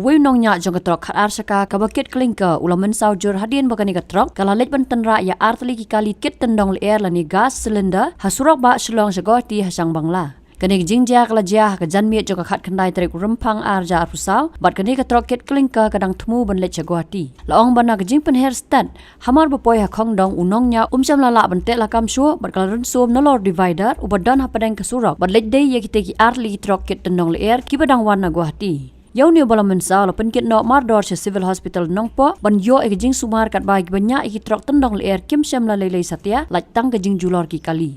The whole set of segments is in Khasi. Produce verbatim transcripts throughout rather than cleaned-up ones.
Uwei u nongñiah jong ka trok khatar shaka kaba kit klinker u la mynsaw jur hadien ba kane ka trok ka la leit ban tynrah ïa artylli ki kali kit tyndong lyer lane gas cylinder ha surok bah Shillong sha Guwahati ha shang Bangla. Kane ka jingjia ka la jia ha ka janmiet jong ka khatkhyndai tarik u Rymphang arhajar arphew saw, bad kane ka trok kit klinker ka dang thmu ban leit sha Guwahati. La ong ba na ka jingpynher stet, hamar ba poi ha Khongdong u nongñiah um shym la lah ban teh lakam shuh bad ka la rynsuam nalor divider uba don hapdeng ka surok bad leit dei ïa kitei ki artylli ki trok kit tyndong lyer kiba dang wan na Guwahati. Ïa une uba la mynsaw la pynkit noh mardor sha Civil Hospital Nongpoh ban ïoh ïa ka jingsumar katba kiba ñiah ïa ki trok tyndong lyer kim shym la leilei satia, lait tang ka jingjulor ki kali.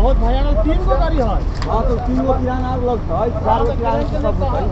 बहुत भयानक, तीन गो गाड़ी है। हाँ, तो तीन गो किराना आग लगता है, चार गो किराना सब होता है।